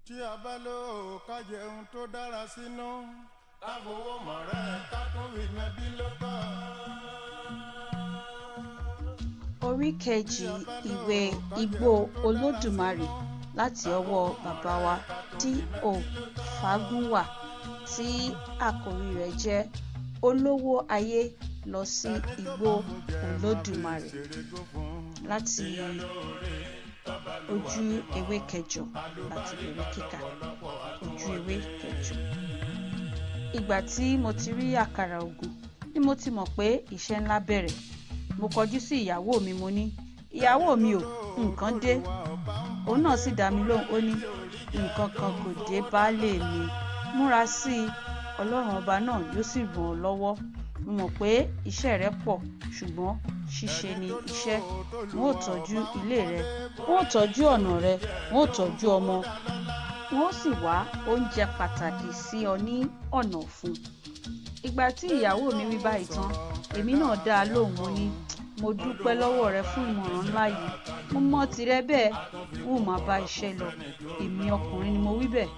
Tí a bá lò ó ká jẹun tó dára sínú, ká fowó mọ̀rẹ́ ká tún fi mẹ́bí lọ́tọ̀. Orí kejì ìwé Igbó Olódùmarè láti ọwọ́ bàbá wa D.O. Fágúnwà, tí àkòrí rẹ̀ jẹ́ Olówó Ayé Lọ sí Igbó Olódùmarè, láti ojú ewé kẹjọ láti bẹ̀rẹ̀ kíkà. Ojú ewé kẹjọ. Ìgbà tí mo ti rí àkàrà ògùn ni mo ti mọ̀ pé iṣẹ́ ńlá bẹ̀rẹ̀. Mo kọjú sí ìyàwó mi, mo ní, "Ìyàwó mi ò, nǹkan dé." Òun náà sì dá mi lóhùn, ó ní, "Nǹkan kan kò dé baálé mi. Múra sí i, Ọlọ́run ọba náà yóò sì ràn ọ́ lọ́wọ́. Mo mọ̀ pé iṣẹ́ rẹ pọ̀, ṣùgbọ́n ṣíṣe ni iṣẹ́. N ó tọ́jú ilé rẹ, n ó tọ́jú ọ̀nà rẹ, n ó tọ́jú ọmọ, n ó sì wá oúnjẹ pàtàkì sí ọ ní ọ̀nà ọ̀fun." Ìgbà tí ìyàwó mi wí báyìí tán, èmi náà dá a lóhùn, mo ní, "Mo dúpẹ́ lọ́wọ́ rẹ fún ìmọ̀ràn ńlá yìí. Mo mọ̀ tirẹ̀ bẹ́ẹ̀, n ó máa bá iṣẹ́ lọ. Èmi ọkùnrin ni mo wí bẹ́ẹ̀.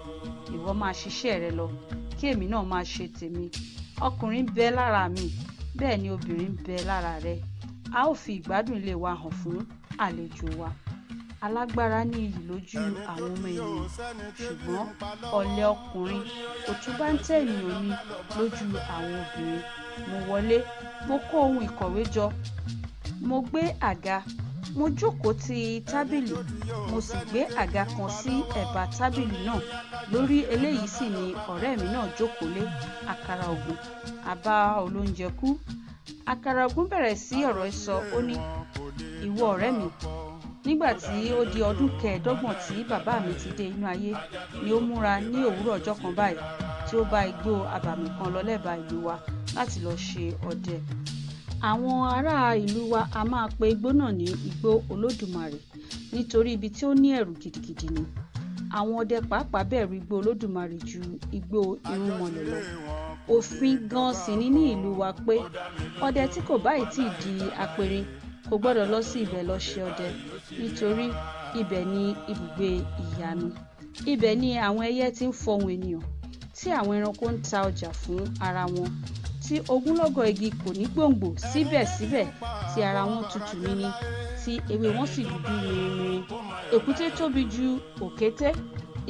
Ìwọ máa ṣiṣẹ́ rẹ lọ, kí èmi náà máa ṣe tèmi. Ọkùnrin ń bẹ lára mi, bẹ́ẹ̀ ni obìnrin ń bẹ lára rẹ. A ó fi ìgbádùn ilé wa hàn fún àlejò wa." Alágbára ní iyì lójú àwọn ọmọ ènìyàn, ṣùgbọ́n ọ̀lẹ ọkùnrin òtúbáńtẹ́ ènìyàn ni lójú àwọn obìnrin. Mo wọlé, mo kó ohun ìkọ̀wé jọ, mo gbé àga, mo jókòó ti tábìlì, mo sì gbé àga kan sí ẹ̀bá tábìlì náà. Lórí eléyìí sì ni ọ̀rẹ́ mi náà jókòó lé àkàrà ògùn. A bá olóúnjẹ kú. Àkàrà ògùn bẹ̀rẹ̀ sí ọ̀rọ̀ sọ, ó ní, "Ìwọ ọ̀rẹ́ mi, nígbà tí ó di ọdún 25 tí bàbá mi ti dé inú ayé ni ó múra ní òwúrọ̀ ọjọ́ kan báyìí tí ó bá igbó abàmì kan lọ lẹ́bàá ìlú wa láti lọ ṣe ọdẹ. Àwọn ará ìlú wa a máa pe igbó náà ní Igbó Olódùmarè nítorí ibi tí ó ní ẹ̀rù gidigidi ni. Àwọn ọdẹ pàápàá bẹ̀rù Igbó Olódùmarè ju igbó irúnmọlẹ̀ lọ. Òfin gan sì ni ní ìlú wa pé ọdẹ tí kò bá ì tí di apẹ̀rẹ̀ kò gbọdọ̀ lọ sí ibẹ̀ lọ ṣe ọdẹ, nítorí ibẹ̀ ni ibùgbé ìyanu. Ibẹ̀ ni àwọn ẹyẹ ti ń fọhùn ènìyàn, tí àwọn ẹranko ń ta ọjà fún ara wọn, tí ogúnlọ́gọ̀ igi kò ní gbòǹgbò síbẹ̀síbẹ̀ tí ara wọn tutù níní, tí ewé wọn sì dúdú mirinmirin. Èkúté tóbi ju òkété,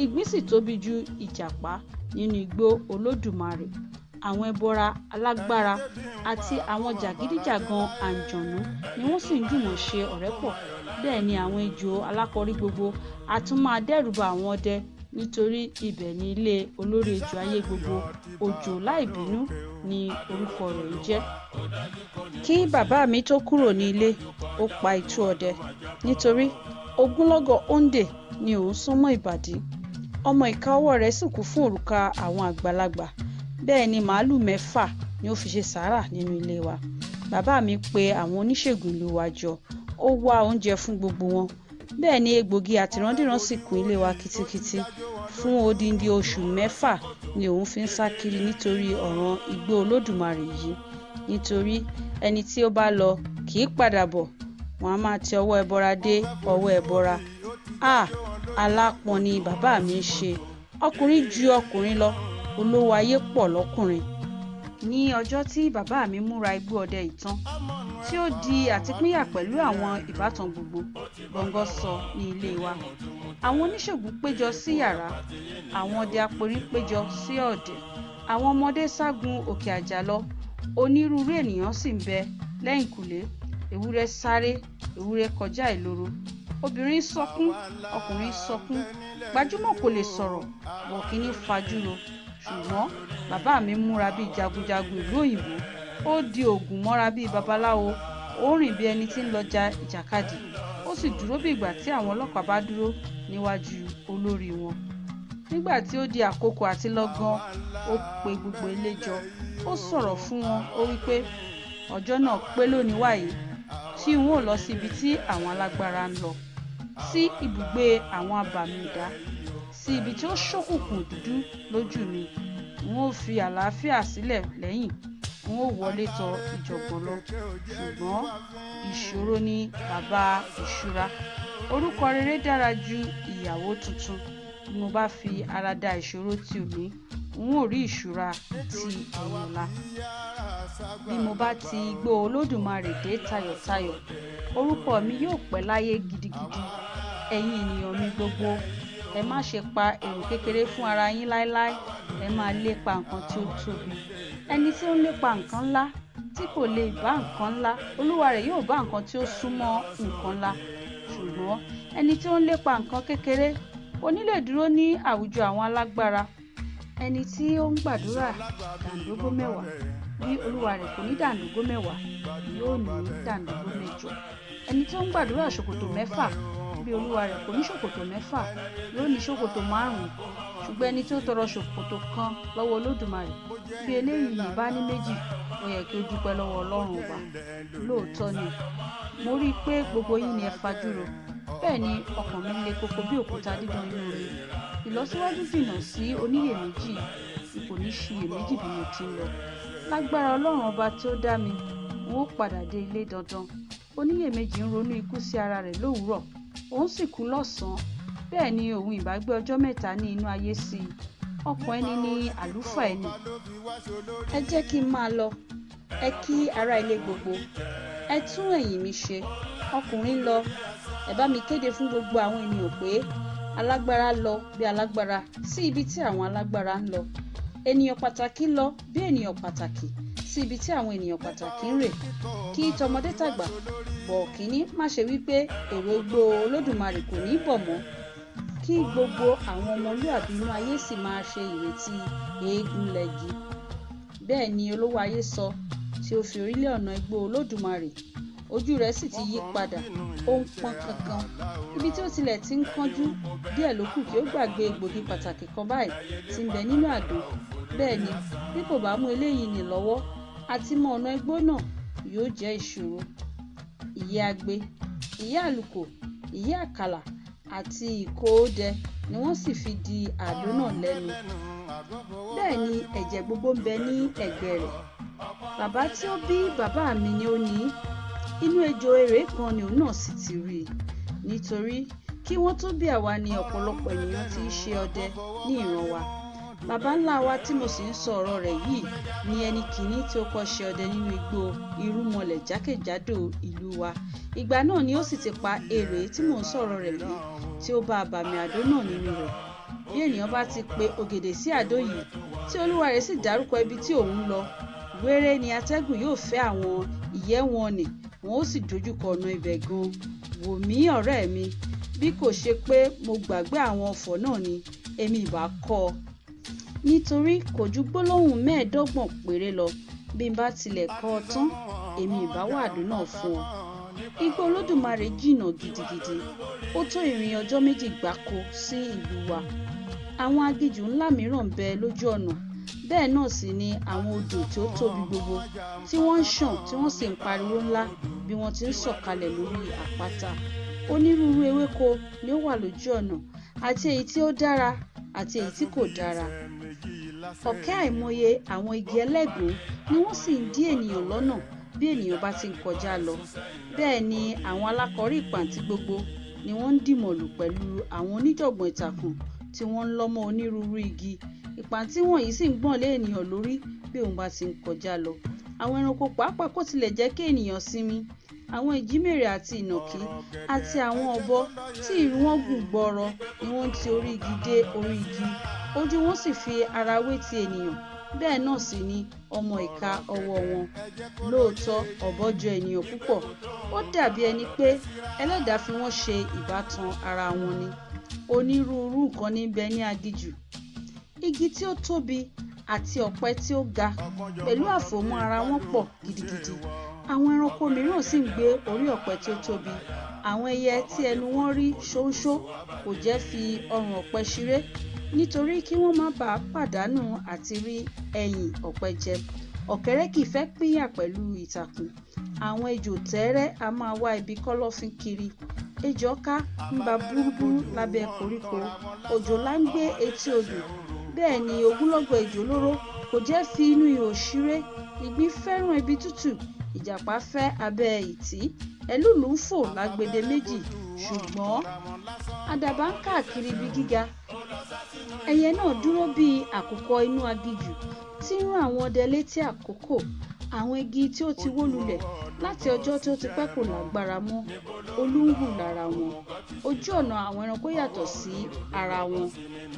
ìgbín sì tóbi ju ìjàpá nínú Igbó Olódùmarè. Àwọn ẹbọra alágbára àti àwọn jàgídíjàgan àǹjọ̀nú ni wọ́n sì ń jùmọ̀ ṣe ọ̀rẹ́ pọ̀. Bẹ́ẹ̀ ni àwọn ejò alákọ̀rí gbogbo a tún máa dẹ́rùba àwọn ọdẹ, nítorí ibẹ̀ ni ilé olórí ejò ayé gbogbo. Òjò láìbínú ni orúkọ rẹ̀ ń jẹ́. Kí bàbá mi tó kúrò ní ilé, ó pa itú ọdẹ, nítorí ogúnlọ́gọ̀ òǹdè ni òun sún mọ́ ìbàdí. Ọmọ ìka ọwọ́ rẹ̀ sì kún fún òrùka àwọn àgbàlagbà. Bẹ́ẹ̀ ni màálù 6 ni ó fi ṣe sàárà nínú ilé wa. Bàbá mi pe àwọn oníṣègùn ìlú wa jọ, ó wá oúnjẹ fún gbogbo wọn. Bẹ́ẹ̀ ni egbògi àtìrandíran sì kún ilé wa kitikiti. Fún odindi oṣù 6 ni òun fi ń sá kiri nítorí ọ̀ràn Igbó Olódùmarè yìí. Nítorí ẹni tí ó bá lọ kì í padà bọ̀, wọ́n á máa ti ọwọ́ ẹbọra dé ọwọ́ ẹbọra. À, alápọn ni bàbá mi ń ṣe. Ọkùnrin ju ọkùnrin lọ, olówó ayé pọ̀ lọ́kùnrin. Ní ọjọ́ tí bàbá mi múra igbó ọdẹ ìtàn, tí ó di àtìpínyà pẹ̀lú àwọn ìbátan gbogbo, gbọ̀ngàn sọ ní ilé wa. Àwọn oníṣègùn péjọ sí yàrá, àwọn ọdẹ aporí péjọ sí ọ̀dẹ̀, àwọn ọmọdé ságun òkè àjà lọ, onírúurú ènìyàn sì ń bẹ lẹ́yìnkùlé. Ewúrẹ́ sáré, ewúrẹ́ kọjá ìloro. Obìnrin sọkún, ọkùnrin sọkún, gbajúmọ̀ kò lè sọ̀rọ̀, bọ̀kíní fajúro. Ṣùgbọ́n bàbá mi múra bíi jagunjagun ìlú òyìnbó, ó di ògùn mọ́ra bíi babaláwo, ó rìn bí ẹni tí ń lọ ja ìjàkadì, ó sì dúró bí ìgbà tí àwọn ọlọ́pàá bá dúró níwájú olórí wọn. Nígbà tí ó di àkókò àti lọ gan, ó pe gbogbo ilé jọ, ó sọ̀rọ̀ fún wọn, ó wí pé ọjọ́ náà pé lónìí wáyé tí n ó lọ sí ibi tí àwọn alágbára ń lọ, sí ibùgbé àwọn abàmì ẹ̀dá, sí ibi tí ó ṣókùnkùn dúdú lójú mi. N ó fi àlàáfíà sílẹ̀ lẹ́yìn, n ó wọlé tọ ìjọ̀gbọ̀n lọ. Ṣùgbọ́n ìṣòro ni bàbá ìṣúra. Orúkọ rere dára ju ìyàwó tuntun. Bí mo bá fi ara da ìṣòro ti òní, n ó rí ìṣúra ti ẹ̀yìn ọ̀la. Bí mo bá ti igbó Olódùmarè dé tayọ̀tayọ̀, orúkọ mi yóò pẹ́ láyé gidigidi. Ẹ̀yin ènìyàn mi gbogbo, ẹ má ṣe pa èrò kékeré fún ara yín láéláé. Ẹ máa lépa nǹkan tí ó tóbi. Ẹni tí ó ń lépa nǹkan ńlá tí kò lè bá nǹkan ńlá, olúwa rẹ̀ yóò bá nǹkan tí ó súnmọ́ nǹkan ńlá. Ṣùgbọ́n ẹni tí ó ń lépa nǹkan kékeré kò ní lè dúró ní àwùjọ àwọn alágbára. Ẹni tí ó ń gbàdúrà dàńdógó 10, bí olúwa rẹ̀ kò ní dàńdógó 10, yóò ní dàńdógó 8. Ẹni tí ó ń gbàdúrà ṣòkòtò 6, bí olúwa rẹ̀ kò ní ṣòkòtò 6, yóò ní ṣòkòtò 5. Ṣùgbọ́n ẹni tí ó tọrọ ṣòkòtò kan lọ́wọ́ Olódùmarè, bí eléyìí bá ní 2, ó yẹ kí ó dúpẹ́ lọ́wọ́ Ọlọ́run ọba. Lóòótọ́ ni, mo rí i pé gbogbo yín ni ẹ fajúro. Bẹ́ẹ̀ ni ọkàn mi le koko bí òkúta dídán inú omi. Ìlọsíwájú jìnnà sí oníyèméjì, n kò ní ṣiyèméjì bí mo ti ń lọ. Lágbára Ọlọ́run ọba tí ó dá mi, n ó padà dé ilé dandan. Oníyèméjì ń ronú ikú sí ara rẹ̀ lówùúrọ̀, òun sì kú lọ́sàn-án. Bẹ́ẹ̀ ni òun ìbá gbé ọjọ́ 3 ní inú ayé sí i. Ọkàn ẹni ni àlùfáà ẹni. Ẹ jẹ́ kí n máa lọ. Ẹ kí ará ilé gbogbo. Ẹ tún ẹ̀yìn mi ṣe. Ọkùnrin lọ. Ẹ bá mi kéde fún gbogbo àwọn ènìyàn pé alágbára lọ bí alágbára sí ibi tí àwọn alágbára ń lọ. Ènìyàn pàtàkì lọ bí ènìyàn pàtàkì sí ibi tí àwọn ènìyàn pàtàkì ń rè. Kí tọmọdé tàgbà bọ̀ kíní má ṣe wí pé èrò igbó Olódùmarè kò ní bọ̀ mọ́. Kí gbogbo àwọn ọmọlúàbí inú ayé sì máa ṣe ìrètí eégún lẹ́gi. Bẹ́ẹ̀ ni olówó ayé sọ tí ó fi orílẹ̀ ọ̀nà igbó Olódùmarè. Ojú rẹ̀ sì ti yí padà, ó ń pọ́n kankan. Ibi tí ó tilẹ̀ ti ń kánjú díẹ̀ ló kù kí ó gbàgbé egbògi pàtàkì kan báyìí tí ń bẹ nínú àdó. Bẹ́ẹ̀ ni bí kò bá mú eléyìí nì lọ́wọ́, àti mọ ọ̀nà igbó náà yóò jẹ́ ìṣòro. Ìyẹ́ agbe, ìyẹ́ àlùkò, ìyẹ́ àkàlà àti ìkóódẹ ni wọ́n sì fi di àdó náà lẹ́nu. Bẹ́ẹ̀ ni ẹ̀jẹ̀ gbogbo ń bẹ ní ẹ̀gbẹ́ rẹ̀. Bàbá tí ó bí bàbá mi ni ó ní. Inú ejò erè kan ni òun náà sì ti rí i. Nítorí kí wọ́n tó bí àwa ni ọ̀pọ̀lọpọ̀ ènìyàn ti ń ṣe ọdẹ ní ìran wa. Bàbá ńlá wa tí mo sì ń sọ ọ̀rọ̀ rẹ̀ yìí ni ẹni kìíní tí ó kọ́ ṣe ọdẹ nínú igbó irúnmọlẹ̀ jákèjádò ìlú wa. Ìgbà náà ni ó sì ti pa erè tí mò ń sọ̀rọ̀ rẹ̀ yìí tí ó bá abàmì àdó náà nínú rẹ̀. Bí ènìyàn bá ti pe ògèdè sí àdó yìí tí olúwa rẹ̀ sì dárúkọ ibi tí òun ń lọ, wéré ni atẹ́gùn yóò fẹ́ àwọn ìyẹ́ wọn nì, wọn ó sì dojúkọ ọ̀nà ibẹ̀ gan. Wò mí ọ̀rẹ́ mi, bí kò ṣe pé mo gbàgbé àwọn ọfọ̀ náà ni, èmi ìbá kọ́ ọ. Nítorí kò ju gbólóhùn 25 péré lọ, bí n bá tilẹ̀ kọ́ ọ tán, èmi ìbá wá àdó náà fún ọ. Igbó Olódùmarè jìnnà gidigidi. Ó tó ìrìn ọjọ́ 2 gbáko sí ìlú wa. Àwọn aginjù ńlá mìíràn ń bẹ lójú ọ̀nà. Bẹ́ẹ̀ náà sì ni àwọn odò tí ó tóbi gbogbo tí wọ́n ń ṣàn tí wọ́n sì ń pariwo ńlá bí wọ́n ti ń sọ̀kalẹ̀ lórí àpáta. Onírúurú ewéko ni ó wà lójú ọ̀nà, àti èyí tí ó dára àti èyí tí kò dára. Ọ̀kẹ́ àìmọye àwọn igi ẹlẹ́gùn ni wọ́n sì ń dí ènìyàn lọ́nà bí ènìyàn bá ti ń kọjá lọ. Bẹ́ẹ̀ ni àwọn alákọ̀rí ìpàǹtí gbogbo ni wọ́n ń dìmọ̀lù pẹ̀lú àwọn oníjọ̀gbọ̀n ìtàkùn tí wọ́n ń lọ́ mọ́ onírúurú igi. Ìpàǹtí wọ̀nyí sì ń gbọ̀n lé ènìyàn lórí bí òun bá ti ń kọjá lọ. Àwọn ẹranko pàápàá kò tilẹ̀ jẹ́ kí ènìyàn sinmi. Àwọn ìjímèrè àti ìnàkí àti àwọn ọ̀bọ tí ìrù wọn gùn gbọọrọ ni wọ́n ń ti orí igi dé orí igi. Ojú wọn sì fi ara wé ti ènìyàn. Bẹ́ẹ̀ náà sì ni ọmọ ìka ọwọ́ wọn. Lóòótọ́ ọ̀bọ jọ ènìyàn púpọ̀. Ó dàbí ẹni pé ẹlẹ́dàá fi wọ́n ṣe ìbátan ara wọn ni. Onírúurú nǹkan ní ń bẹ ní aginjù. Igi tí ó tóbi àti ọ̀pẹ tí ó ga pẹ̀lú àfòmọ́ ara wọn pọ̀ gidigidi. Àwọn ẹranko mìíràn sì ń gbé orí ọ̀pẹ tí ó tóbi. Àwọn ẹyẹ tí ẹnu wọn rí ṣóńṣó kò jẹ́ fi ọrùn ọ̀pẹ ṣeré nítorí kí wọ́n má bàa pàdánù àti rí ẹyìn ọ̀pẹ jẹ. Ọ̀kẹ́rẹ́ kì í fẹ́ pínyà pẹ̀lú ìtàkùn. Àwọn ejò tẹ́ẹ́rẹ́ a máa wá ibi kọ́lọ́fín kiri. Ejò ọká ń ba búrúburú lábẹ́ koríko. Òjòlá ń gbé etí odò. Bẹ́ẹ̀ ni ogunlọ́gọ̀ ejò olóró kò jẹ́ fi inú ihò ṣeré. Ìgbín fẹ́ràn ibi tútù, ìjàpá fẹ́ abẹ́ ìtí, ẹlúùlù ń fò lágbede méjì. Ṣùgbọ́n àdàbà ń káàkiri ibi gíga. Ẹyẹ náà dúró bí àkùkọ inú aginjù tí ń rán àwọn ọdẹ létí àkókò. Àwọn igi tí ó ti wó lulẹ̀ láti ọjọ́ tí ó ti pẹ́ kò lágbára mọ́, olú ń hù lára wọn. Ojú ọ̀nà àwọn ẹranko yàtọ̀ sí ara wọn.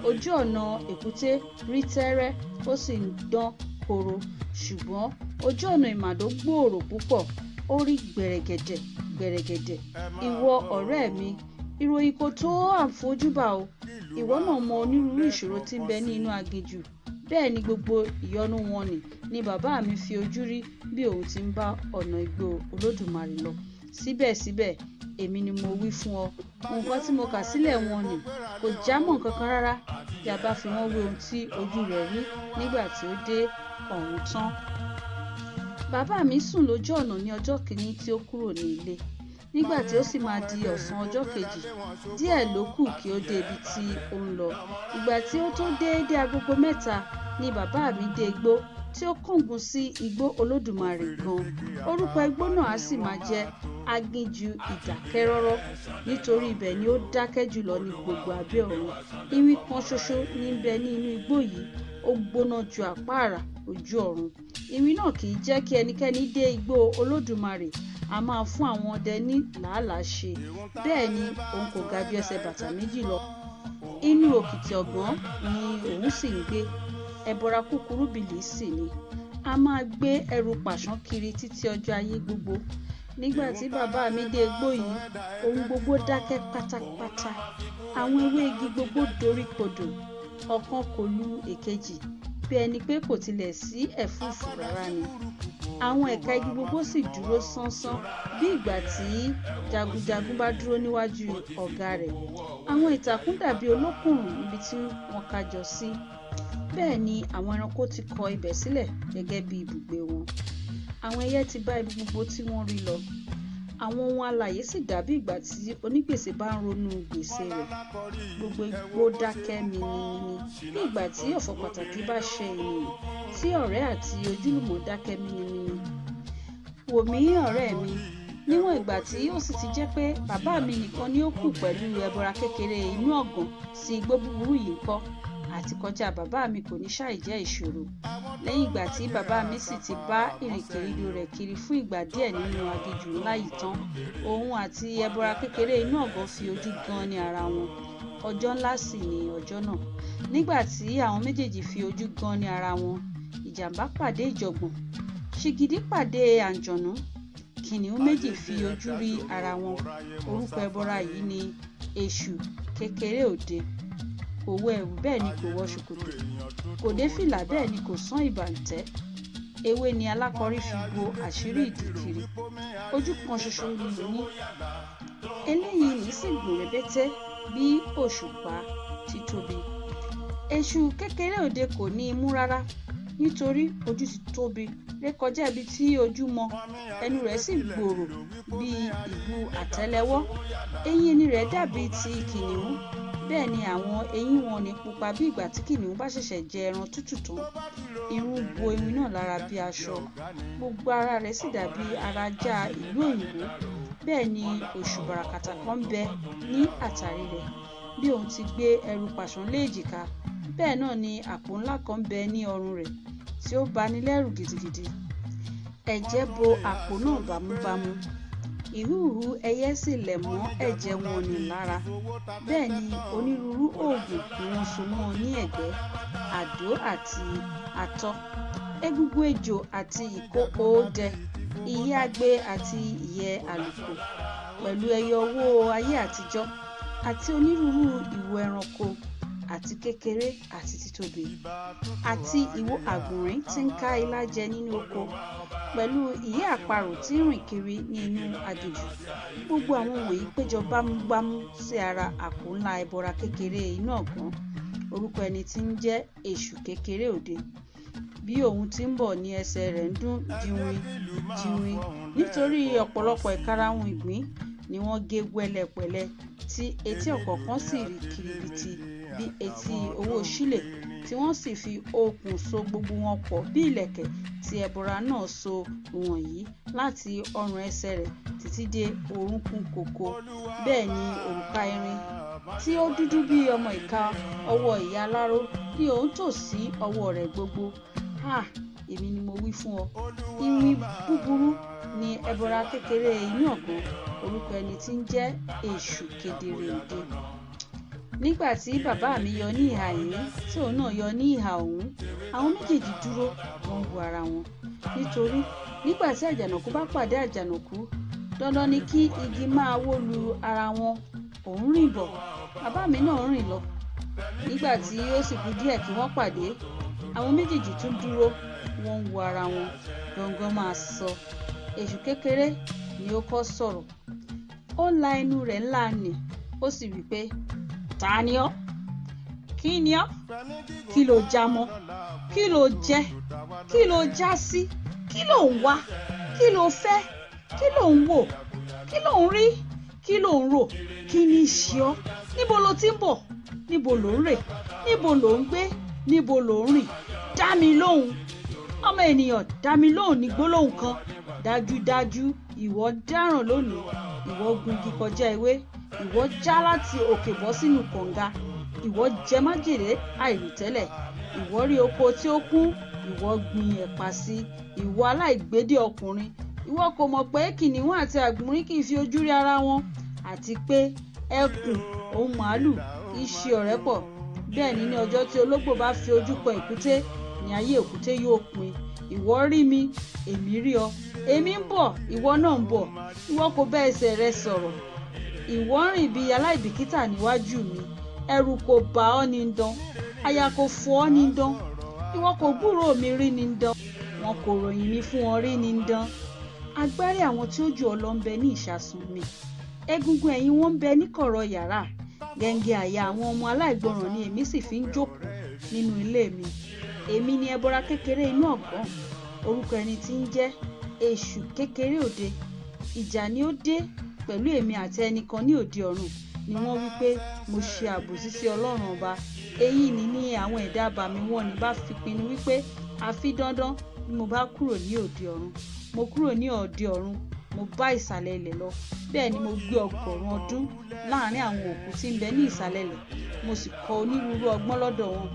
Ojú ọ̀nà èkúté rí tẹ́ẹ́rẹ́, ó sì ń dán koro, ṣùgbọ́n ojú ọ̀nà ìmàdò gbòòrò púpọ̀, ó rí gbẹ̀rẹ̀gẹ̀dẹ̀ gbẹ̀rẹ̀gẹ̀dẹ̀. Ìwọ ọ̀rẹ́ mi, ìròyìn kò tó àfojúbà o. Ìwọ náà mọ onírúurú ìṣòro tí ń bẹ ní inú aginjù. Bẹ́ẹ̀ ni gbogbo ìyọnu wọn ni bàbá mi fi ojú rí bí òun ti ń bá ọ̀nà igbó Olódùmarè lọ. Síbẹ̀síbẹ̀, èmi ni mo wí fún ọ, nǹkan tí mo kà sílẹ̀ wọn nì kò jámọ́ nǹkan kan rárá bí a bá fi wọ́n wé ohun tí ojú rẹ̀ rí nígbà tí ó dé ọ̀hún tán. Bàbá mi sùn lójú ọ̀nà ní ọjọ́ kìíní tí ó kúrò ní ilé. Nígbà tí ó sì máa di ọ̀sán ọjọ́ kejì, díẹ̀ ló kù kí ó dé ibi tí ó ń lọ. Ìgbà tí ó tó déédé agogo 3 ni bàbá mi dé igbó tí ó kángun sí igbó Olódùmarè gan. Orúkọ igbó náà á sì máa jẹ́ Aginjù Ìdákẹ́rọ́rọ́, nítorí ibẹ̀ ni ó dákẹ́ jùlọ ní gbogbo abẹ́ ọ̀run. Iwin kan ṣoṣo ní ń bẹ ní inú igbó yìí, ó gbóná ju àpáàrà ojú ọ̀run. Iwin náà kì í jẹ́ kí ẹnikẹ́ni dé igbó Olódùmarè, a máa fún àwọn ọdẹ ní làálàá ṣe. Bẹ́ẹ̀ ni òun kò ga bí ẹsẹ̀ bàtà méjì lọ. Inú òkìtì ọ̀gán ni òun sì ń gbé. Ẹbọra kúkúrú bìlísì ni. A máa gbé ẹrù pàṣán kiri títí ọjọ́ ayé gbogbo. Nígbà tí bàbá mi dé igbó yìí, ohun gbogbo dákẹ́ pátápátá. Àwọn ewé igi gbogbo dorí kodò, ọ̀kan kò lu èkejì, bí ẹni pé kò tilẹ̀ sí ẹ̀fúùfù rárá ni. Àwọn ẹ̀ka igi gbogbo sì dúró sánsán bí ìgbà tí jagunjagun bá dúró níwájú ọ̀gá rẹ̀. Àwọn ìtàkùn dàbí olókùnrùn níbi tí wọ́n kájọ sí. Bẹ́ẹ̀ ni àwọn ẹranko ti kọ ibẹ̀ sílẹ̀ gẹ́gẹ́ bí ibùgbé wọn. Àwọn ẹyẹ ti bá ibi gbogbo tí wọ́n rí lọ. Àwọn ohun alààyè sì dàbí ìgbà tí onígbèsè bá ń ronú gbèsè rẹ̀. Gbogbo igbó dákẹ́ minimini bí ìgbà tí ọ̀fọ̀ pàtàkì bá ṣe ènìyàn, tí ọ̀rẹ́ àti ojúlùmọ̀ dákẹ́ minimini. Wò mí ọ̀rẹ́ mi, níwọ̀n ìgbà tí ó sì ti jẹ́ pé bàbá mi nìkan ni ó kù pẹ̀lú ẹbọra kékeré inú ọ̀gàn sí igbó búburú yìí ńkọ́, àti kọjá bàbá mi kò ní ṣàì jẹ́ ìṣòro. Lẹ́yìn ìgbà tí bàbá mi sì ti bá ìrìnkèrindò rẹ̀ kiri fún ìgbà díẹ̀ nínú aginjù ńlá yìí tán, òun àti ẹbọra kékeré inú ọ̀gàn fi ojú gan ní ara wọn. Ọjọ́ ńlá sì ni ọjọ́ náà. Nígbà tí àwọn méjèèjì fi ojú gan ní ara wọn, ìjàmbá pàdé ìjọ̀gbọ̀n, ṣìgìdì pàdé àǹjọ̀nú, kìnìún méjì fi ojú rí ara wọn. Orúkọ ẹbọra yìí ni Èṣù Kékeré Òde. Kò wọ ẹ̀wù bẹ́ẹ̀ ni kò wọ ṣòkòtò, kò dé fìlà bẹ́ẹ̀ ni kò sán ìbàǹtẹ́. Ewé ni alákọ̀rí fi bo àṣírí ìdí kiri. Ojú kan ṣoṣo ni ó ní. Eléyìí ní sì gùn rẹpẹtẹ bí òṣùpá ti tóbi. Èṣù Kékeré Òde kò ní imú rárá, nítorí ojú ti tóbi rékọjá ibi tí ojú mọ. Ẹnu rẹ̀ sì gbòòrò bí ìbú àtẹ́lẹwọ́. Eyín ẹnu rẹ̀ dàbí ti kìnìún. Bẹ́ẹ̀ ni àwọn eyín wọn ní pupa bí ìgbà tí kìnìún bá ṣẹ̀ṣẹ̀ jẹ ẹran tútù tán. Irun bo iwin náà lára bí aṣọ. Gbogbo ara rẹ̀ sì dàbí ara ajá ìlú òyìnbó. Bẹ́ẹ̀ ni òṣù bàràkàtà kan ń bẹ ní àtàrí rẹ̀. Bí òun ti gbé ẹrù pàṣán lé èjìká, bẹ́ẹ̀ náà ni àpò ńlá kan ń bẹ ní ọrùn rẹ̀ tí ó bani lẹ́rù gidigidi. Ẹ̀jẹ̀ bo àpò náà bámúbámú. Ìhùhù ẹyẹ sì lẹ̀ mọ́ ẹ̀jẹ̀ wọn nì lára. Bẹ́ẹ̀ ni onírúurú òògùn ni wọ́n so mọ́ ní ẹ̀gbẹ́, àdó àti atọ́, egungun ejò àti ìkókó òde, ìyẹ́ agbe àti ìyẹ́ àlùkò, pẹ̀lú ẹyọ owó ayé àtijọ́ àti onírúurú ìwo ẹranko, àti kékeré àti títóbi, àti ìwo àgbọ̀nrín tí ń ká ilá jẹ nínú oko, pẹ̀lú ìyẹ́ àparò tí ń rìn kiri ní inú aginjù. Gbogbo àwọn wọ̀nyí péjọ bámúbámú sí ara àpò ńlá ẹbọra kékeré inú ọ̀gàn. Orúkọ ẹni tí ń jẹ́ Èṣù Kékeré Òde. Bí òun ti ń bọ̀ ní ẹsẹ̀ rẹ̀ ń dún jìnwìn jìnwìn, nítorí ọ̀pọ̀lọpọ̀ ìkarahun ìgbín ni wọ́n gé wẹ́lẹwẹ̀lẹ, tí etí ọ̀kọ̀ọ̀kan sì rí kiribiti bí etí owó sílè, tí wọ́n sì fi okùn so gbogbo wọn pọ̀ bí ìlẹ̀kẹ̀ tí ẹbọra náà so wọ̀nyí láti ọrùn ẹsẹ̀ rẹ̀ títí dé orúnkún kòkó. Bẹ́ẹ̀ ni òrùka irin tí ó dúdú bí ọmọ ìka ọwọ́ ìyá aláró ní òun tò sí ọwọ́ rẹ̀ gbogbo. Ha! Èmi ni mo wí fún ọ. Iwin búburú ni ẹbọra kékeré inú ọ̀gán, orúkọ ẹni tí ń jẹ́ Èṣù Kedere Òde. Nígbà tí bàbá mi yọ ní ìhà yìí tí òun náà yọ ní ìhà ọ̀hún, àwọn méjèèjì dúró, wọ́n ń wo ara wọn. Nítorí nígbà tí àjànàkú bá pàdé àjànàkú, dandan ni kí igi máa wó lu ara wọn. Òun rìn bọ̀, bàbá mi náà rìn lọ. Nígbà tí ó sì kù díẹ̀ kí wọ́n pàdé, àwọn méjèèjì tún dúró, wọ́n ń wo ara wọn. Gangan máa sọ. Èṣù kékeré ni ó kọ́ sọ̀rọ̀. Ó la ẹnu rẹ̀ ńlá nì, ó sì wí pé, ta ni ọ́? Kí ni ọ́? Kí lo já mọ́? Kí lo jẹ́? Kí lo já sí? Kí lo ń wá? Kí lo fẹ́? Kí lo ń wò? Kí lo ń rí? Kí lo ń rò? Kí ni í ṣe ọ́? Níbo lo ti ń bọ̀? Níbo lo ń rè? Níbo lo ń gbé? Níbo lo ń rìn? Dá mi lóhùn. Ọmọ ènìyàn, dá mi lóhùn ní gbólóhùn kan. Dájúdájú, ìwọ dáràn lónìí. Ìwọ gun igi kọjá ewé. Ìwọ já láti òkè bọ́ sínú kànga. Ìwọ jẹ májèlé àìròtẹ́lẹ̀. Ìwọ rí oko tí ó kún. Ìwọ gbin ẹ̀pà sí. Ìwọ aláìgbédè ọkùnrin. Ìwọ kò mọ̀ pé kìnìún àti àgbọ̀nrín kì í fi ojú rí ara wọn, àti pé ẹkùn òun màálù kì í ṣe ọ̀rẹ́ pọ̀. Bẹ́ẹ̀ ni ní ọjọ́ tí ológbò bá fi ojú kan èkúté, ní ayé èkúté yóò pin. Ìwọ rí mi, èmi rí ọ. Èmi ń bọ̀, ìwọ náà ń bọ̀. Ìwọ kò bá ẹsẹ̀ rẹ sọ̀rọ̀. Ìwọ ń rìn bí aláìbìkítà níwájú mi. Ẹ̀rù kò bà ọ́ ní dán. Aya kò fò ọ́ ní dán. Ìwọ kò gbúròó mi rí ní dán. Wọn kò ròyìn mi fún ọ rí ní dán. Agbárí àwọn tí ó jù ọ lọ ń bẹ ní ìṣasùn mi. Egungun ẹ̀yìn wọn ń bẹ ní kọ̀rọ̀ yàrá. Gẹ̀ǹgẹ̀ àyà àwọn ọmọ aláìgbọràn ni èmi sì fi ń jókòó nínú ilé mi. Èmi ni ẹbọra kékeré inú ọ̀gán, orúkọ ẹni tí ń jẹ́ Èṣù Kékeré Òde. Ìjà ni ó dé pẹ̀lú èmi àti ẹnìkan ní òde ọ̀run ni wọ́n wí pé mo ṣe àbòsí sí Ọlọ́run ọba. Èyí ni ní àwọn ẹ̀dá abàmì wọn ní bá fi pinnu wípé àfi dandan bí mo bá kúrò ní òde ọ̀run. Mo kúrò ní òde ọ̀run, mo bá ìsàlẹ̀ ilẹ̀ lọ. Bẹ́ẹ̀ ni mo gbé ọgọ́rùn-ún ọdún láàrin àwọn òkú tí ń bẹ ní ìsàlẹ̀ ilẹ̀. Mo sì kọ́ onírúurú ọgbọ́n lọ́dọ̀ wọn.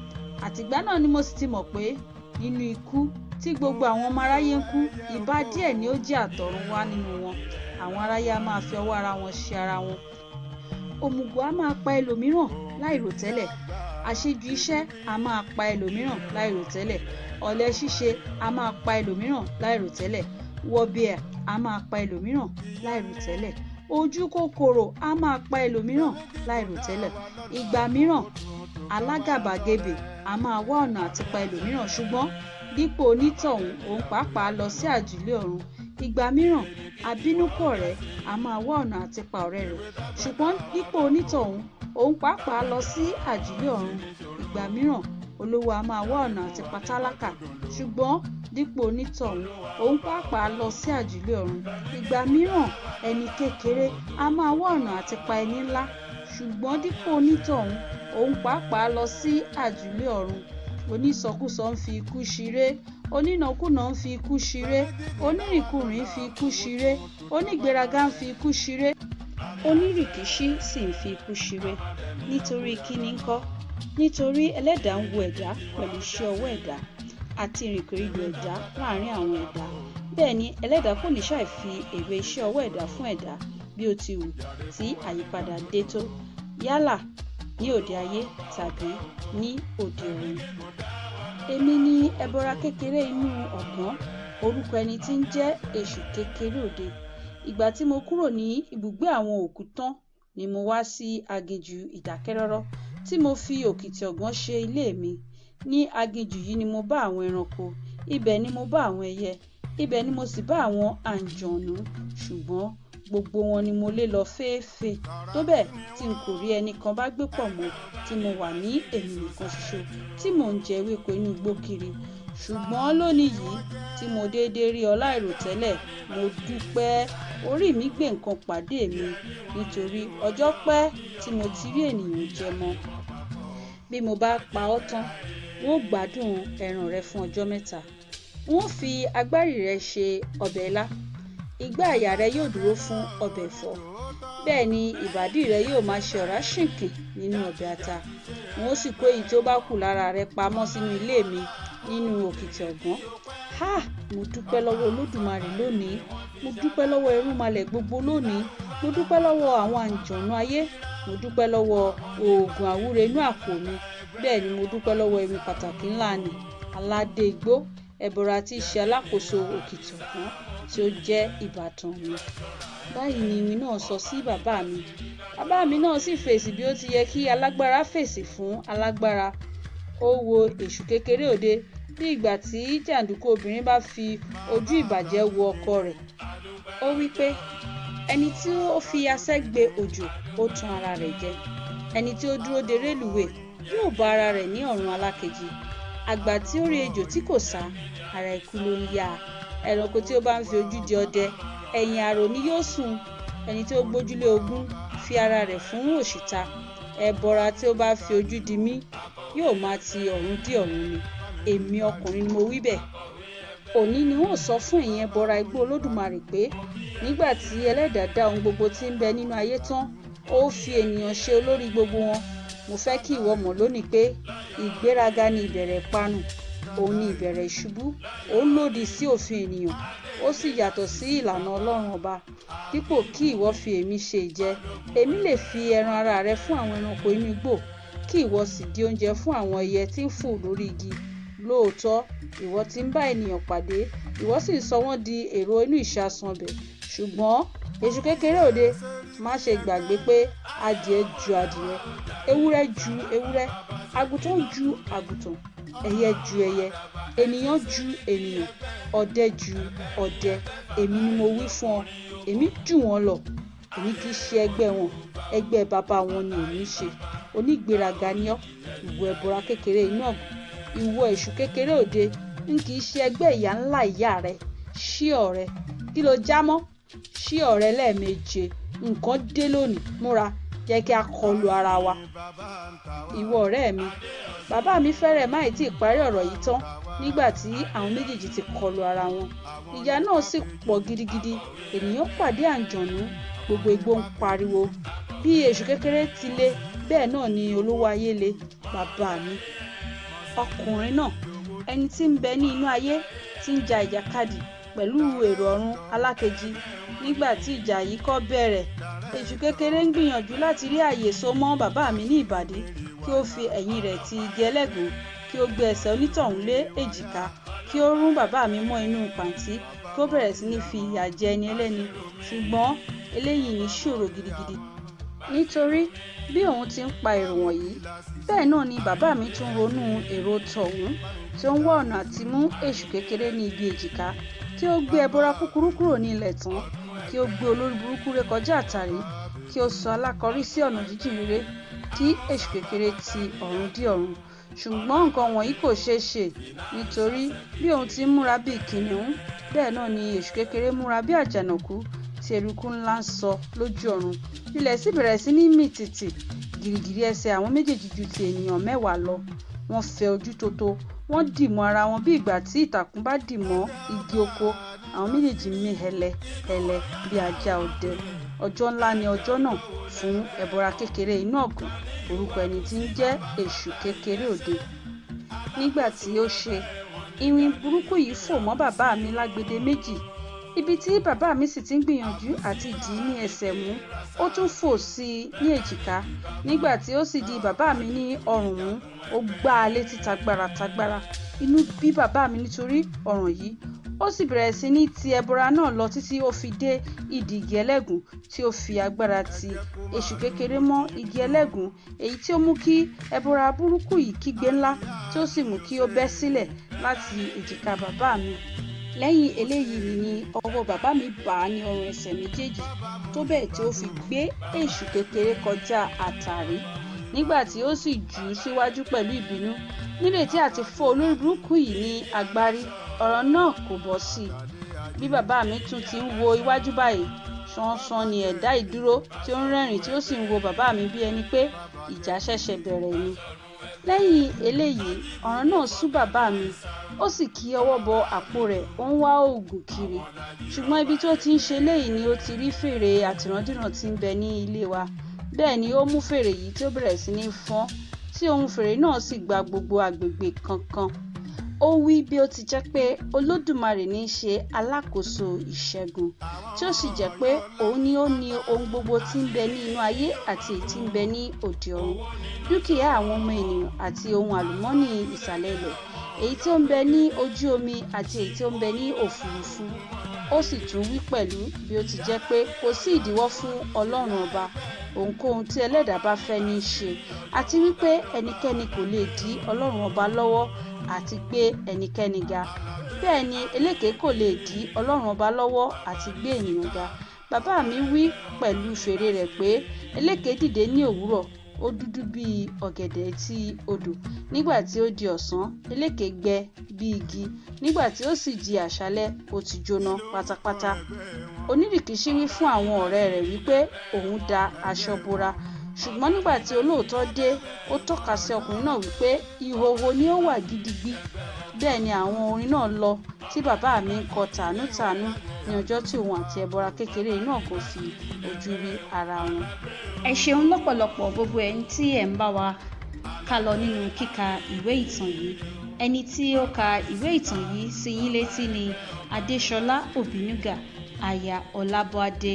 Àtìgbà náà ni mo sì ti mọ̀ pé nínú ikú tí gbogbo àwọn ọmọ aráyé ń kú, ìbá díẹ̀ ni ó jẹ́ àtọ̀run wá nínú wọn. Àwọn aráyé a máa fi ọwọ́ ara wọn ṣe ara wọn. Òmùgọ̀ a máa pa ẹlòmíràn láìròtẹ́lẹ̀. Àṣejù iṣẹ́ a máa pa ẹlòmíràn láìròtẹ́lẹ̀. Ọ̀lẹ ṣíṣe a máa pa ẹlòmíràn láìròtẹ́lẹ̀. Wọ̀bìà a máa pa ẹlòmíràn láìròtẹ́lẹ̀. Ojú kòkòrò a máa pa ẹlòmíràn láìròtẹ́lẹ̀. Ìgbà mìíràn, alágàbàgebè a máa wá ọ̀nà àti pa ẹlòmíràn, ṣùgbọ́n dípò onítọ̀hún, òun pàápàá lọ sí àjùlé ọ̀run. Ìgbà mìíràn, abínúkọ̀rẹ́ a máa wá ọ̀nà àti pa ọ̀rẹ́ rẹ̀, ṣùgbọ́n dípò onítọ̀hún, òun pàápàá lọ sí àjùlé ọ̀run. Ìgbà mìíràn, olówó a máa wá ọ̀nà àti pa tálákà, ṣùgbọ́n dípò onítọ̀hún, òun pàápàá lọ sí àjùlé ọ̀run. Ìgbà mìíràn, ẹni kékeré a máa wá ọ̀nà àti pa ẹni ńlá, ṣùgbọ́n dípò onítọ̀hún, òun pàápàá lọ sí àjùlé ọ̀run. Onísọkúsọ ń fi ikú ṣeré, onínàkúnà ń fi ikú ṣeré, onírìnkùrìn ń fi ikú ṣeré, onígbéraga ń fi ikú ṣeré, onírìkíṣí sì ń fi ikú ṣeré. Nítorí kíni ńkọ́? Nítorí ẹlẹ́dàá ń wo ẹ̀dá pẹ̀lú iṣẹ́ ọwọ́ ẹ̀dá àti ìrìnkèrindò ẹ̀dá láàrin àwọn ẹ̀dá. Bẹ́ẹ̀ ni ẹlẹ́dàá kò ní ṣàì fi èrè iṣẹ́ ọwọ́ ẹ̀dá fún ẹ̀dá bí ó ti wù tí àyípadà dé tó, yálà ní òde ayé tàbí ní òde ọ̀run. Èmi ni ẹbọra kékeré inú ọ̀gán, orúkọ ẹni tí ń jẹ́ Èṣù Kékeré Òde. Ìgbà tí mo kúrò ní ibùgbé àwọn òkú tán ni mo wá sí aginjù ìdákẹ́rọ́rọ́ tí mo fi òkìtì ọ̀gán ṣe ilé mi. Ní aginjù yìí ni mo bá àwọn ẹranko, ibẹ̀ ni mo bá àwọn ẹyẹ, ibẹ̀ ni mo sì bá àwọn àǹjọ̀nú, ṣùgbọ́n gbogbo wọn ni mo lé lọ fééféé tó bẹ́ẹ̀ tí n kò rí ẹnì kan bá gbé pọ̀ mọ́ tí mo wà ní èmi nìkan ṣoṣo tí mò ń jẹ ewéko inú igbó kiri. Ṣùgbọ́n lónìí yìí tí mo déédé rí ọ láìròtẹ́lẹ̀, mo dúpẹ́. Orí mi gbé nǹkan pàdé mi nítorí ọjọ́ pẹ́ tí mo ti rí ènìyàn jẹ mọ́. Bí mo bá pa ọ́ tán, n ó gbádùn ẹran rẹ fún ọjọ́ mẹ́ta. N ó fi agbárí rẹ ṣe ọbẹ̀ ilá. Igbá àyà rẹ yóò dúró fún ọbẹ̀ ẹ̀fọ́. Bẹ́ẹ̀ ni ìbàdí rẹ yóò máa ṣe ọ̀rá ṣìnkìn nínú ọbẹ̀ ata. N ó sì kó èyí tí ó bá kù lára rẹ pamọ́ sínú ilé mi nínú òkìtì ọ̀gbọ́n. Ha! Mo dúpẹ́ lọ́wọ́ Olódùmarè lónìí. Mo dúpẹ́ lọ́wọ́ irúnmalẹ̀ gbogbo lónìí. Mo dúpẹ́ lọ́wọ́ àwọn àǹjọ̀nú ayé. Mo dúpẹ́ lọ́wọ́ oògùn àwúre inú àpò mi. Bẹ́ẹ̀ ni mo dúpẹ́ lọ́wọ́ ẹ̀mí pàtàkì ńlá nì, aládé igbó, ẹbọra tí í ṣe alákòóso òkìtì ọ̀gbọ́n tí ó jẹ́ ìbátan mi. Báyìí ni iwin náà sọ sí bàbá mi. Bàbá mi náà sì fèsì bí ó ti yẹ kí alágbára fèsì fún alágbára. Ó wo èṣù kékeré òde bí ìgbà tí jàǹdùkú obìnrin bá fi ojú ìbàjẹ́ wo ọkọ rẹ̀. Ó wí pé, ẹni tí ó fi asẹ́ gbé òjò, ó tan ara rẹ̀ jẹ. Ẹni tí ó dúró de rélùweè yóò bá ara rẹ̀ ní ọ̀run alákejì. Àgbà tí ó rí ejò tí kò sá, ara ikú ló ń yá a. Ẹranko tí ó bá ń fi ojú di ọdẹ, ẹ̀yìn àrò ni yóò sùn. Ẹni tí ó gbójúlé ogún fi ara rẹ̀ fún òṣìta. Ẹbọra tí ó bá fi ojú di mí yóò máa ti ọ̀run dí ọ̀run ni. Èmi ọkùnrin ni mo wí bẹ́ẹ̀. Òní ni n ó sọ fún ẹ̀yin ẹbọra igbó Olódùmarè pé nígbà tí ẹlẹ́dàá dá ohun gbogbo tí ń bẹ nínú ayé tán, ó fi ènìyàn ṣe olórí gbogbo wọn. Mo fẹ́ kí ìwọ mọ̀ lónìí pé ìgbéraga ni ìbẹ̀rẹ̀ ìparun, òun ni ìbẹ̀rẹ̀ ìṣubú, ó lòdì sí òfin ènìyàn, ó sì yàtọ̀ sí ìlànà Ọlọ́run ọba. Dípò kí ìwọ fi èmi ṣe ìjẹ, èmi lè fi ẹran ara rẹ fún àwọn ẹranko inú igbó, kí ìwọ sì di oúnjẹ fún àwọn ẹyẹ tí ń fò lórí igi. Lóòótọ́, ìwọ ti ń bá ènìyàn pàdé, ìwọ sì ń sọ wọ́n di èrò inú ìṣasùn ọbẹ̀. Ṣùgbọ́n èṣù kékeré òde, má ṣe gbàgbé pé adìẹ ju adìẹ, ewúrẹ́ ju ewúrẹ́, àgùntàn ju àgùntàn, ẹyẹ ju ẹyẹ, ènìyàn ju ènìyàn, ọdẹ ju ọdẹ. Èmi ni mo wí fún ọ, èmi jù wọ́n lọ. Èmi kì í ṣe ẹgbẹ́ wọn, ẹgbẹ́ bàbá wọn ni èmi ń ṣe. Onígbéraga ni ọ́, ìwọ ẹbọra kékeré inú ọ̀gbun, ìwọ èṣù kékeré òde, n kì í ṣe ẹgbẹ́ ìyá ńlá ìyá rẹ. Ṣí ọ̀rẹ́, kí lo já mọ́? Ṣí ọ̀rẹ́ lẹ́ẹ̀meje. Nǹkan dé lónìí, múra, jẹ́ kí a kọlu ara wa. Ìwọ ọ̀rẹ́ mi, bàbá mi fẹ́rẹ̀ máì tí ì parí ọ̀rọ̀ yìí tán nígbà tí àwọn méjèèjì ti kọlu ara wọn. Ìjà náà sì pọ̀ gidigidi. Ènìyàn pàdé àǹjọ̀nú, gbogbo igbó ń pariwo. Bí èṣù kékeré ti le, bẹ́ẹ̀ náà ni olówó ayé le. Bàbá mi, ọkùnrin náà, ẹni tí ń bẹ ní inú ayé, tí ń ja ìjàkadì pẹ̀lú èrò ọ̀run alákejì. Nígbà tí ìjà yìí kọ́ bẹ̀rẹ̀, èṣù kékeré ń gbìyànjú láti rí ààyè so mọ́ bàbá mi ní ìbàdí, kí ó fi ẹ̀yìn rẹ̀ ti igi ẹlẹ́gùn, kí ó gbé ẹsẹ̀ onítọ̀hún lé èjìká, kí ó rún bàbá mi mọ́ inú pàǹtí, kí ó bẹ̀rẹ̀ sí ní fi ìyà jẹ ẹni ẹlẹ́ni. Ṣùgbọ́n eléyìí ní ṣòro gidigidi. Nítorí bí òun ti ń pa èrò wọ̀nyí, bẹ́ẹ̀ náà ni bàbá mi tún ronú èrò tọ̀hún tí ó ń wá ọ̀nà àti mú èṣù kékeré ní ibi èjìká, kí ó gbé ẹbọra kúkúrú kúrò ní ilẹ̀ tán, kí ó gbé olórí burúkú rékọjá àtàrí, kí ó sọ alákọ̀rí sí ọ̀nà jíjìn rere, kí èṣù kékeré ti ọ̀run dí ọ̀run. Ṣùgbọ́n nǹkan wọ̀nyí kò ṣeé ṣe, nítorí bí òun ti ń múra bí kìnnìún, bẹ́ẹ̀ náà ni èṣù kékeré múra bí àjànàkú tí eruku ńlá ń sọ lójú ọ̀run. Ilẹ̀ sì bẹ̀rẹ̀ sí ní mì tìtì. Gìrìgìrì ẹsẹ̀ àwọn méjèèjì ju ti ènìyàn mẹ́wàá lọ. Wọ́n fẹ ojú tótó, wọ́n dì mọ́ ara wọn bí ìgbà tí ìtàkùn bá dì mọ́ igi oko. Àwọn méjèèjì mí hẹlẹ hẹlẹ bí ajá ọdẹ. Ọjọ́ ńlá ni ọjọ́ náà fún ẹbọra kékeré inú ọ̀gbun, orúkọ ẹni tí ń jẹ́ èṣù kékeré òde. Nígbà tí ó ṣe, iwin burúkú yìí fò mọ́ bàbá mi lágbede méjì. Ibi tí bàbá mi sì ti ń gbìyànjú àti dì í ní ẹsẹ̀ mú, ó tún fò sí i ní èjìká. Nígbà tí ó sì di bàbá mi ní ọrùn mú, ó gbá a létí tagbára tagbára. Inú bí bàbá mi nítorí ọ̀ràn yìí. Ó sì bẹ̀rẹ̀ sí ní ti ẹbọra náà lọ títí ó fi dé ìdí igi ẹlẹ́gùn tí ó fi agbára ti èṣù kékeré mọ́ igi ẹlẹ́gùn, èyí tí ó mú kí ẹbọra burúkú yìí kígbe ńlá tí ó sì mú kí ó bẹ́ sílẹ̀ láti èjìká bàbá mi. Lẹ́yìn eléyìí ni ọwọ́ bàbá mi bà á ní ọrùn ẹsẹ̀ méjèèjì, tó bẹ́ẹ̀ tí ó fi gbé èṣù kékeré kọjá àtàrí. Nígbà tí ó sì jù ú síwájú pẹ̀lú ìbínú, nírètí àti fọ́ olórí burúkú yìí ní agbárí, ọ̀rọ̀ náà kò bọ́ sí i. Bí bàbá mi tún ti ń wo iwájú báyìí, ṣánṣán ni ẹ̀dá ìdúró tí ó ń rẹ́rìn tí ó sì ń wo bàbá mi bí ẹni pé ìjà ṣẹ̀ṣẹ̀ bẹ̀rẹ̀ ni. Lẹ́yìn eléyìí, ọ̀ràn náà sú bàbá mi, ó sì kí ọwọ́ bọ àpò rẹ̀, ó ń wá oògùn kiri. Ṣùgbọ́n ibi tó ti ń ṣe eléyìí ni ó ti rí fèrè àtìrandíran tí ń bẹ ní ilé wa. Bẹ́ẹ̀ ni ó mú fèrè yìí tí ó bẹ̀rẹ̀ sí ní fọ́n, tí ohùn fèrè náà sì gba gbogbo agbègbè kankan. Ó wí bí ó ti jẹ́ pé Olódùmarè ní í ṣe alákòóso ìṣẹ́gun, tí ó sì jẹ́ pé òun ni ó ní ohun gbogbo tí ń bẹ ní inú ayé àti èyí tí ń bẹ ní òde ọ̀run, dúkìá àwọn ọmọ ènìyàn àti ohun àlùmọ́ọ́nì ìsàlẹ̀ ilẹ̀, èyí tí ó ń bẹ ní ojú omi àti èyí tí ó ń bẹ ní òfurufú. Ó sì tún wí pẹ̀lú bí ó ti jẹ́ pé kò sí ìdíwọ́ fún Ọlọ́run Ọba, ohunkóhun tí ẹlẹ́dàá bá fẹ́ ní í ṣe, àti wípé ẹnikẹ́ni kò lè dí Ọlọ́run Ọba lọ́wọ́ àti gbé ẹnikẹ́ni ga. Bẹ́ẹ̀ ni elékèé kò lè dí Ọlọ́run Ọba lọ́wọ́ àti gbé ènìyàn ga. Bàbá mi wí pẹ̀lú fèrè rẹ̀ pé elékèé dìde ní òwúrọ̀, ó dúdú bí ọ̀gẹ̀dẹ̀ etí odò. Nígbà tí ó di ọ̀sán, elékèé gbẹ bí igi. Nígbà tí ó sì di àṣálẹ́, ó ti jóná pátápátá. Onírìkíṣí wí fún àwọn ọ̀rẹ́ rẹ̀ wípé òun da aṣọ bora. Ṣùgbọ́n nígbà tí olóòótọ́ dé, ó tọ́ka sí ọkùnrin náà wípé ìhòhò ni ó wà gidigbi. Bẹ́ẹ̀ ni àwọn orin náà lọ tí bàbá mi ń kọ tànútànú ní ọjọ́ tí òun àti ẹbọra kékeré inú ọ̀gàn fi ojú rí ara wọn. Ẹ ṣeun lọ́pọ̀lọpọ̀ gbogbo ẹ̀yin tí ẹ̀ ń bá wa ká lọ nínú kíka ìwé ìtàn yìí. Ẹni tí ó ka ìwé ìtàn yìí sí yín létí ni Adéṣọlá Òbínúgà, aya Ọlábọ́adé,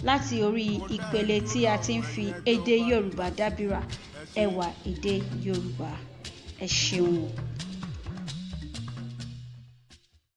láti orí ìpele tí a ti ń fi èdè Yorùbá dábìrà, ẹwà èdè Yorùbá. Ẹ ṣeun o.